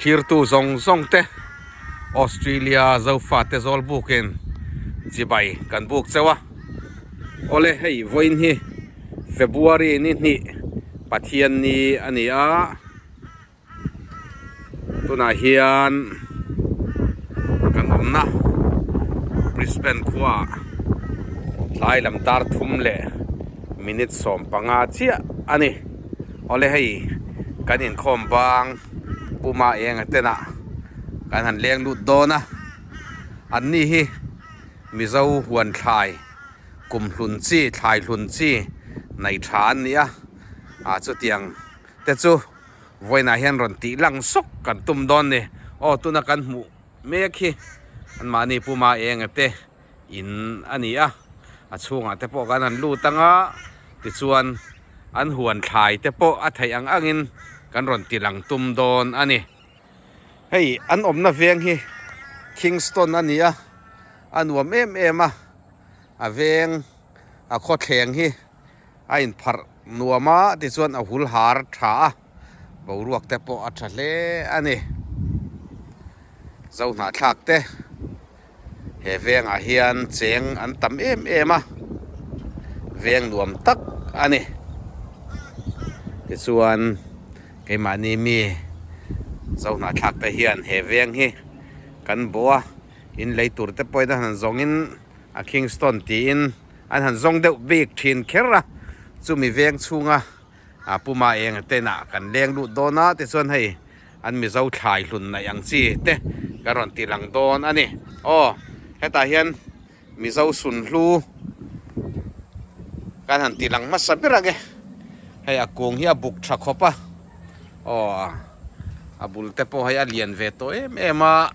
Thlirtu zawng zawng te Australia Zofate Zawlbukin chibai kan buk chauh a. Awle hei vawiin hi February ni hnih Pathian ni a ni a. Tunah hian kan awmna Brisbane khua tlai lam dar thum leh minute 15 chiah a ni. Awle hei kan inkhawm bang Puma enga tenah kan han leng lut dawn a, an ni hi Mizo huan thlai kum hlun chi thlai hlun chi nei tha an ni a, ah chutiang te chu vawiinah hian rawn tih lang sawk kan tum dawn ni. Aw tuna kan hmuh mek hi anmahni Puma enga te in a ni a, a chhungah te pawh kan han lut ang a, tichuan an huan thlai te pawh a theih ang angin kan rawn ti lang tum dawn a ni. Hei an awmna veng hi Kingston a ni a, a nuam em em a, a veng a khawthleng hi a inpharh nuam a, tichuan a hul har tha a, boruak te pawh a tha hle a ni. Zohnahthlak te. He vengah hian cheng an tam em em a, veng nuam tak a ni. Tichuan keimahni mi Zohnahthlak te hian he veng hi kan bawh a, in lei tur te pawhin an han zawngin a Kingston tiin an han zawng deuh bik thin kher a, chumi veng chhunga a Puma eng tenah kan leng lut dawn a, tichuan hei an Mizo thlai hlun naih ang chi te ka rawn ti lang dawn a ni. Aw, hetah hian Mizo sunhlu kan han ti lang hmasa ber ang e. Hei a kung hi a buk tha khawp a, aw a bul te pawh hei a lian ve tawh em em a,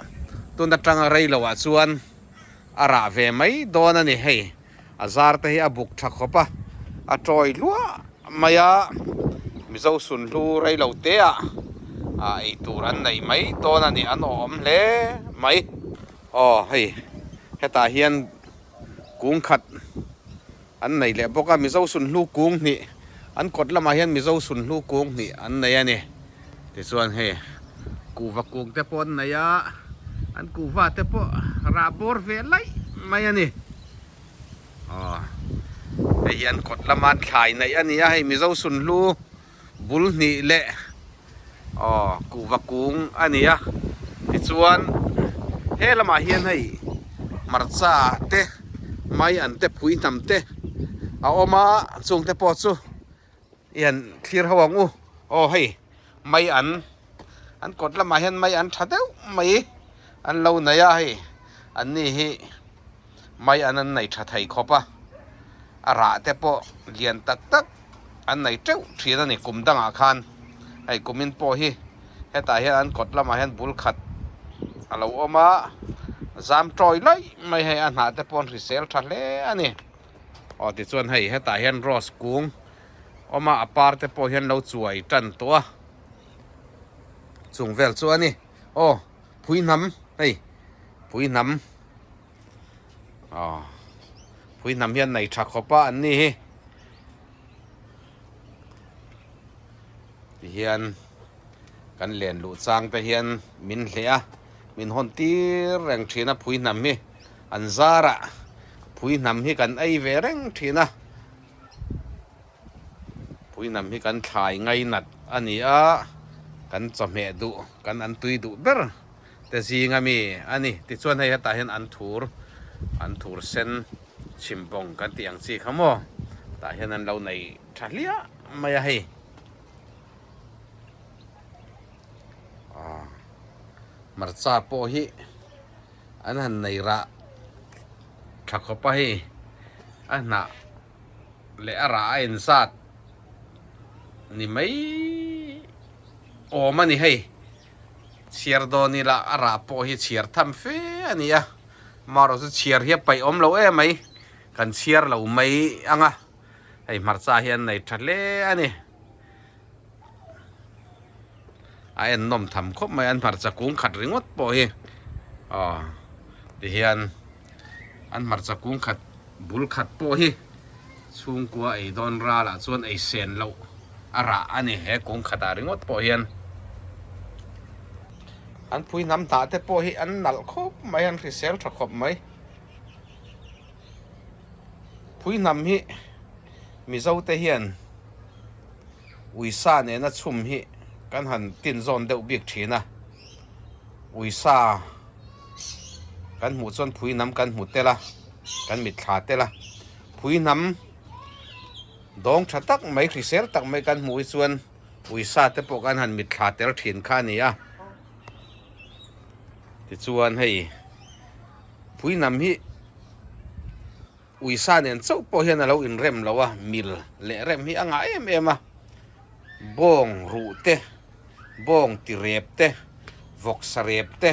tun atanga rei loh ah chuan a rah ve mai dawn a ni hei. A zar te hi a buk tha khawp a, a tawi hluah mai a, Mizo sunhlu rei lo te ah ah ei tur an nei mai dawn a ni, an awm hle mai. Aw hei hetah hian kung khat an nei leh bawk a, Mizo sunhlu kung hnih an kawt lamah hian Mizo sunhlu kung hnih an nei a ni. Tichuan hei kuhva kung te pawh an nei a, an kuhva te pawh rah bawr ve laih mai a ni. Aw hei hi an kawt lama an thlai neih a ni a, hei Mizo sunhlu bul hnih leh aw kuhva kung a ni a. Tichuan he lamah hian hei hmarcha te mai an te phui hnam te a awm a, chung te pawh chu hian thlir ho ang u aw hei mai an an kawt lamah hian mai an tha deuh mai an lo nei a hei an ni hi mai an an nei tha thei khawp a a rah te pawh lian tak tak an nei teuh thin a ni kum dangah khan hei kumin pawh hi hetah hian an kawt lamah hian bul khat a lo awm a zam tawi laih mai hei a hnah te pawh an hrisel tha hle a ni. Aw tichuan hei hetah hian rose kung awm a, a par te pawh hian lo chuai tan tawh a, chung vel chu a ni. Aw phui hnam hei phui hnam aw phui hnam hian nei tha khawp a an ni hi tihian kan len luh chang te hian min hleh a, min hawn tir reng thin a phui hnam hi. An zarah phui hnam hi kan ei ve reng thin a, phui hnam hi kan thlai ngainat a ni a, kan chawhmeh duh, kan an tui duh ber te zing a mi a ni. Tichuan hei hetah hian an thur, an thur sen chhimbawng kan tih ang chi kha maw, tah hian an lo nei tha hliah mai a hei. Hmarcha pawh hi. An han nei rah tha khawp a hei a hnah leh a rah a inzat ni mai awm a ni hei chhiar dawn ila a rah pawh hi chhiar tham fe a ni a amaherawhchu chu chhiar hi a paih awm lo em mai kan chhiar lo mai ang a hei hmarcha hi an nei tha hle a ni. A en nawm tham khawp mai an hmarcha kung khat ringawt pawh hi aw tihian an hmarcha kung khat bul khat pawh hi chhungkua ei dawn ralah chuan ei sen loh a rah a ni he kung khatah ringawt pawh hian. An phui hnam hnah te pawh hi an nalh khawp mai an hrisel tha khawp mai. Phui hnam hi Mizo te hian uisa nena chhum hi kan han tin zawn deuh bik thin a, uisa kan hmuh chuan phui hnam kan hmu tel a, kan mitthla tel a, phui hnam dawng tha tak mai hrisel tak mai kan hmuh hi chuan uisa te pawh kan han mitthla tel thin kha a ni a, tichuan hei phui hnam hi. Uisa nen chauh pawh hian a lo inrem lo a, mil leh rem hi a ngah em em a, bawng ruh te, bawng ti rep te, vawksa rep te,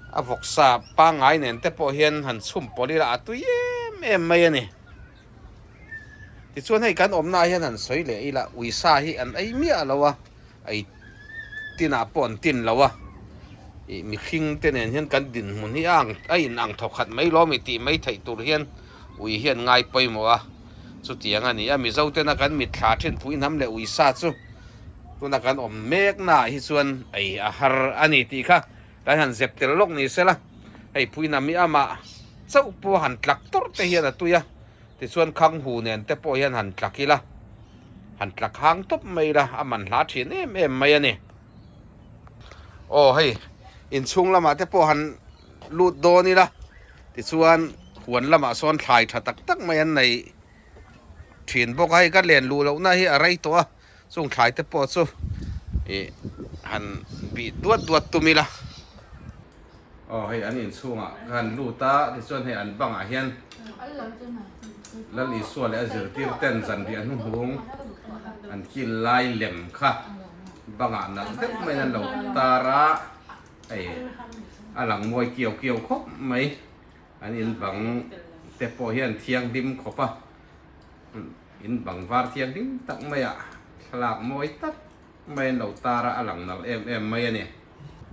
a vawksa pangngai nen te pawh hian han chhum pawlh ila a tui em em mai a ni. Tichuan hei kan awmnaah hian han sawi leh ila uisa hi an ei miah lo a, ei tinah pawh an tin lo a, ih mihring te nen hian kan dinhmun hi a ang a in ang thaw khat mai lawm i tih mai theih tur hian ui hian ngai pawimawh a, chutiang a ni a, Mizo tena kan mitthla thin pui hnam leh ui sa chu tuna kan awm mek naah hi chuan ei a har a ni tih kha kan han zep tel lawk ni sela, hei pui hnam hi amah chauh pawh han tlak tawrh te hian a tui a. Tichuan Khanghu nen te pawh hian han tlak ila, han tlak hang tawp mai ila, a man hla thin em em mai a ni. Aw hei, inchhung lamah te pawh han lut dawn ila, tichuan huan lamah sawn thlai tha tak tak mai an nei thin bawk a, hei ka len luh lohna hi a rei tawh a, chung thlai te pawh chu ih han bih duat duat tum ila. Aw hei an inchhungah ka han lut a, tichuan hei an bangah hian Lal Isua leh a zirtir ten zanriah hnuhnung an kil lai lem kha bangah nalh deuh maiin an lo tar a, hei a lang mawi kiau kiau khawp mai, an in bang te pawh hian thianghlim khawp a, in bang var thianghlim tak maiah thlalak mawi tak mai an lo tar a, a lang nalh em em mai a ni.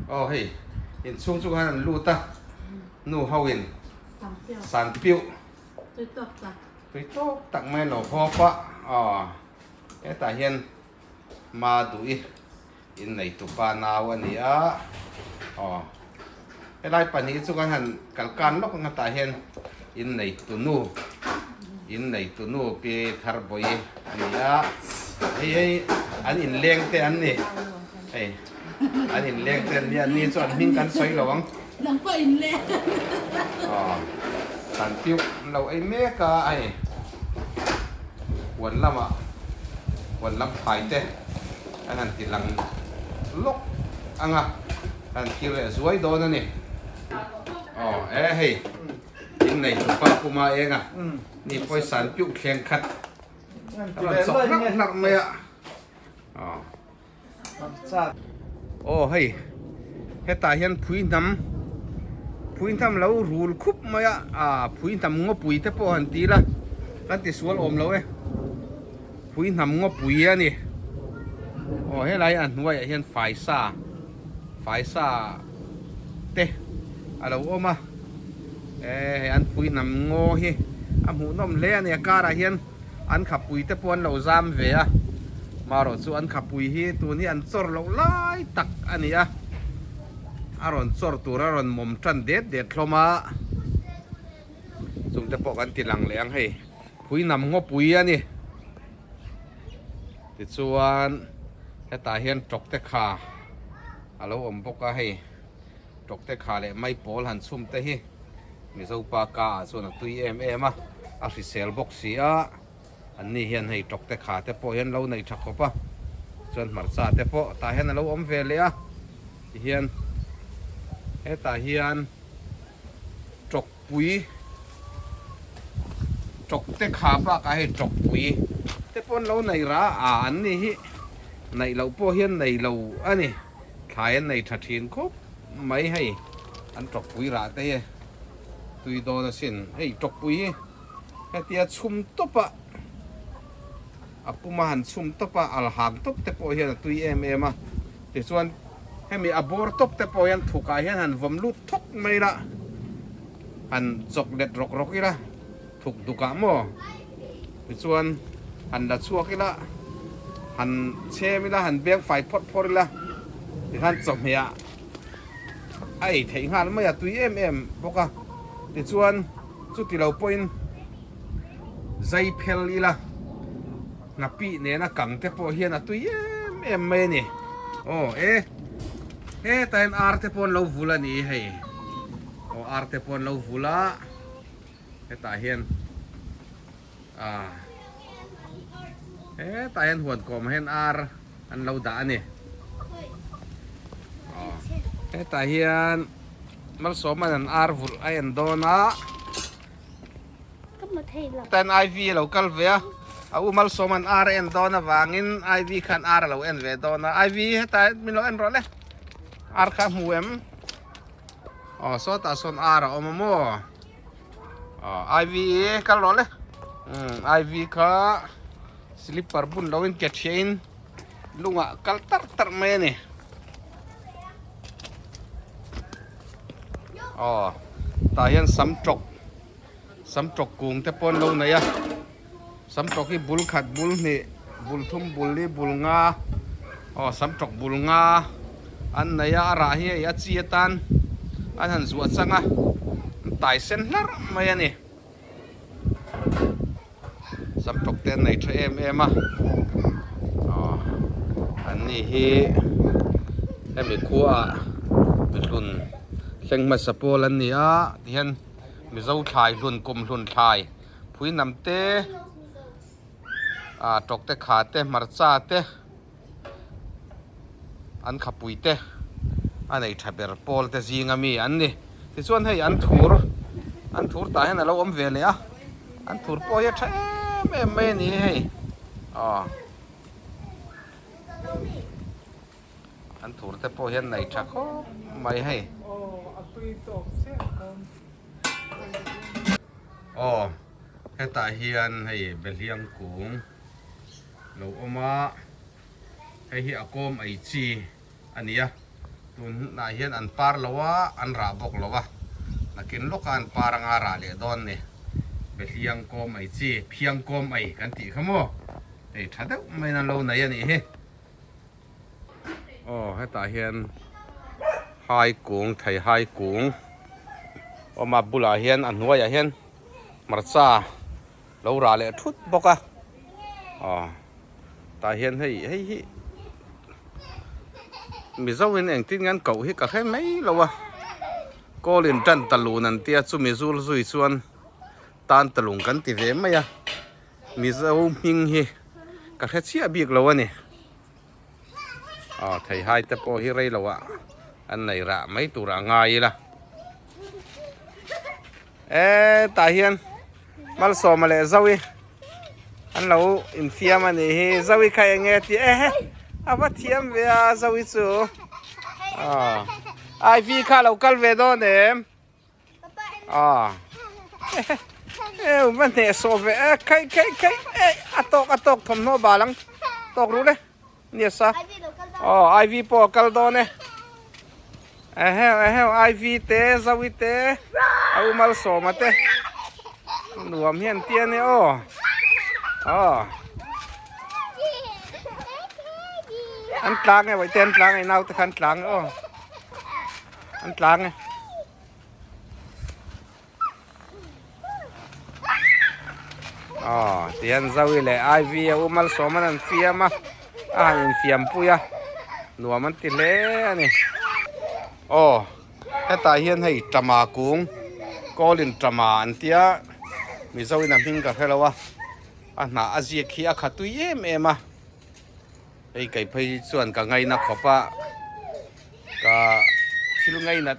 Aw hei inchhung chu khan an lut a, nu ho in san piuh tui tawk tak mai an lo hawp a, aw hetah hian ma duh i innei tupa nau a ni a, aw helai pahnih chu kan han kalkan lawk ang hetah hian innei tunu innei tunu pi Tharbawi a ni a, hei hei an inleng te an ni hei. An in leng te an nia, ni chu an hming kan sawi lo ang. Nang pawh in leng. Aw, kan piuh lo ei mek a, hei huan lamah huan lam thlai te an han ti lang lawk ang a, an thlir leh zuai dawn a ni. Aw, e hei in nei tupa puma eng a, ni pawisa an piuh thleng khat a rawn chawk hlak hlak mai a. Aw. Aw hei hetah hian phui hnam phui hnam lo rul khup mai a ah phui hnam ngawpui te pawh han ti ila kan ti sual awm lo e phui hnam ngawpui a ni aw helai a hnuaiah hian faisa faisa te a lo awm a e hei an phui hnam ngaw hi a hmuhnawm hle a ni a karah hian. An khapui te pawh an lo zam ve a, marawh chu an khapui hi tun hi an chawr loh lai tak a ni a, a rawn chawr tur a rawn mawm tan det det hlawm a, chung te pawh kan ti lang leh ang hei, phuinam ngawpui a ni. Tichuan hetah hian tawk te kha a lo awm bawk a hei, tawk te kha leh maipawl han chhum te hi. Mizo pa ka ah chuan a tui em em a, a hrisel bawk si a, an ni hian hei tawk te kha te pawh hian lo nei tha khawp a, chuan hmarcha te pawh tah hian a lo awm ve leh a, tihian hetah hian tawk pui tawk te kha bakah hei tawk pui te pawh an lo nei ra a, an ni hi neih loh pawh hian nei lo a ni, thlai an nei tha thin khawp mai hei. An tawkpui rah te hi tui dawn asin. Hei tawkpui hi hetia chhum tawp a, a puma han chhum tawp a, al hang tawp te pawh hian a tui em em a. Tichuan hemi a bawr tawp te pawh hian thukah hian han vawm lut thawk mai ila, han chawk let rawk rawk ila thuk dukah maw. Tichuan han la chhuak ila, han chhem ila, han beng fai phawt phawt ila tikhan chawhmeh ah. a ei theih nghal mai a, tui em em bawk a. Tichuan chuti lo pawhin zai phel ila nghapih nena kang te pawh hian a tui em em mai a ni. Aw e hetah hian ar te pawh an lo vul a ni hei. Aw ar te pawh an lo vul a hetah hian ah hetah hian huan kawmah hian ar an lo dah a ni. Aw hetah hian Malsawma'n an ar vulh a en dawn a. Hetah hian Ivy a lo kal ve a, a u Malsawma'n ar a en dawn avangin Ivy khan ar a lo en ve dawn a. Ivy hetah min lo en rawh le, ar kha a hmu em? Aw sawtah sawn ar a awm a maw? Aw Ivy kal rawh le, umm Ivy kha slipper bun loin ke thiahin lungah kal tarh tarh mai a ni. Aw tah hian sam tawk sam tawk kung te pawh an lo nei a sam tawk hi bul khat bul hnih bul thum bul li bul nga aw sam tawk bul nga an nei a a rah hi hei a chi atan an han zuah chang a an tai sen hlarh mai a ni sam tawk te an nei tha em em a aw an ni hi hemi khuaah mihlun thleng hmasa pawl an ni a tihian mizo thlai hlun kum hlun thlai phui nam te ah tawk te kha te hmarcha te an khapui te a nei tha ber pawl te zing ami an ni tichuan hei an thur an thur tah hian alo awm ve leh a an thur pawh hi a tha em em mai a ni hei aw an thur te pawh hian nei tha khawp mai hei aw hetah hian hei behliang kung. Lo awm a, hei hi a kawm ei chi a ni a, tunah hian an par lo a, an rah bawk lo a, nakin lawkah an par anga rah leh dawn a ni. Behliang kawm ei chi, phiang kawm ei kan tih kha maw, hei tha deuh maiin an lo nei a nih hi. Aw hetah hian hai kung thei hai kung awm a bulah hian a hnuaiah hian hmarcha lo rah leh thut bawk a aw tah hian hei hei hi mizo in engtin nge an koh hi ka hre mai lo a kawl in tan ta lun an tia chumi zul zui chuan tan ta lung kan ti ve mai a mizo hming hi ka hre chiah bik lo a ni aw theihai te pawh hi rei lo ah an nei rah mai tur a ngai ila. E tah hian Malsawma leh Zoe an lo infiam a nih hi Zoe kha eng nge tih e he a va thiam ve a Zoe chu aw Ivy kha lo kal ve dawn em aw e u va hneh sawh ve e khai khai khai e a tawk a tawk thawmhnaw bal ang tawk ru le. Nia sa. Aw Ivy pawh a kal dawn e. Eheu eheu Ivy te Zoe te a u Malsawma te nuam hian tia nia aw. Aw. An tlang e vaihte an tlang e naute kha an tlang e aw. An tlang e. Aw tihian Zoe leh Ivy a u Malsawm an an fiam a a han infiam pui a nuam an ti hle a ni aw hetah hian hei tama kung kawlin tama an tia mizo in a hming ka hrelo a a hnah a ziak hi a kha tui em em a hei kei phei chuan ka ngaina khawp a ka thil ngainat.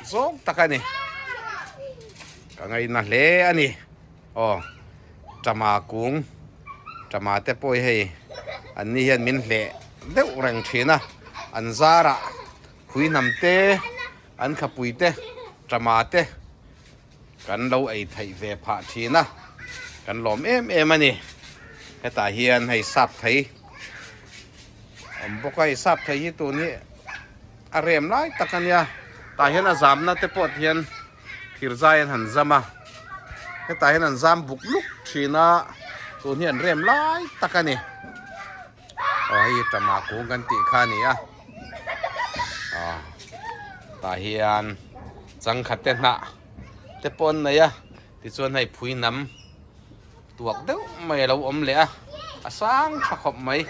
Zawng tak a ni. Ka ngaina hle a ni. Aw, Tama kung, Tama te pawh hi hei an ni hian min hleh deuh reng thin a. An zarah phuihnam te, an khapui te, Tama te kan lo ei theih ve phah thin a. Kan lawm em em a ni. Hetah hian hei sap thei awm bawk a, hei sap thei hi tun hi. A rem lai tak a nia tah hian a zamna te pawh hian thir zai an han zam a hetah hian an zam buk luk thin a tun hi an rem lai tak a ni aw hei hi tama kung kan tih kha a ni a aw. Tah hian changkhat te hnah te pawh an nei a tichuan hei phui nam tuak deuh mai a lo awm leh a a sang tha khawp mai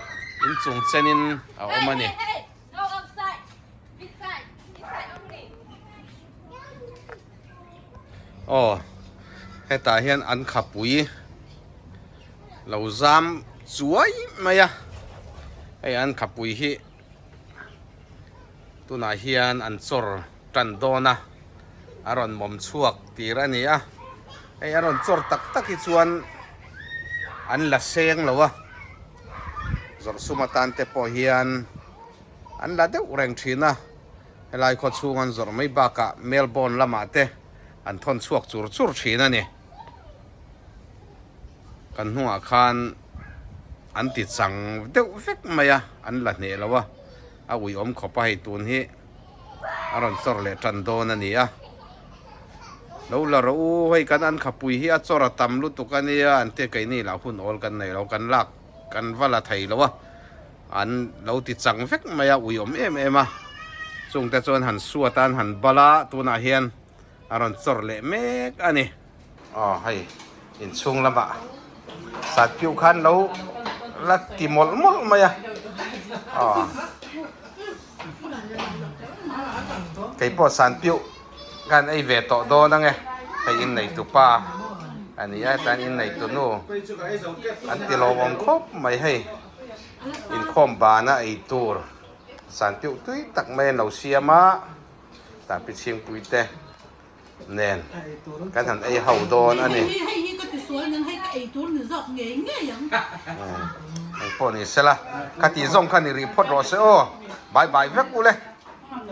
inchung chenin a awm a ni. Aw hetah hian an khapui lo zam chuai mai a hei an khapui hi tunah hian an chawr tan dawn a a rawn mawm chhuak tir a ni a hei a rawn chawr tak tak hi chuan an la seng lo a zawrh sum atan te pawh hian an la deuh reng thin a helai khaw chhung an zawrh mai bakah Melbourne lamah te an thawn chhuak chur chur thin a ni kan hnungah khan an ti chang deuh vek mai a an la hneh lo a a uiawm khawp a hei tun hi a rawn chawr leh tan dawn a ni a lo la rawh u hei kan an khapui hi a chawr a tam lutuk a nia an tia keini lah hun awl kan nei lo kan lak kan va la thei lo a. An lo ti chang vek mai a, uiawm em em a. Chungte chuan han suat a, an han bal a, tunah hian a rawn chawr leh mek a ni. Aw hei inchhung lamah sat piuh khan lo la ti mawlh mawlh mai a. Aw keipawh san piuh khan ei ve tawh dawn ang e, hei inneitu pa a ni a, chuan inneitu nu an ti lawmawm khawp mai hei. Inkhawm bana ei tur san piuh tui tak mai an lo siam a, tah pi chhingpui te nen kan han ei ho dawn a ni. Engpawh ni sela, kha tih zawng kha ni rih phawt rawh se aw, bye bye vek u le.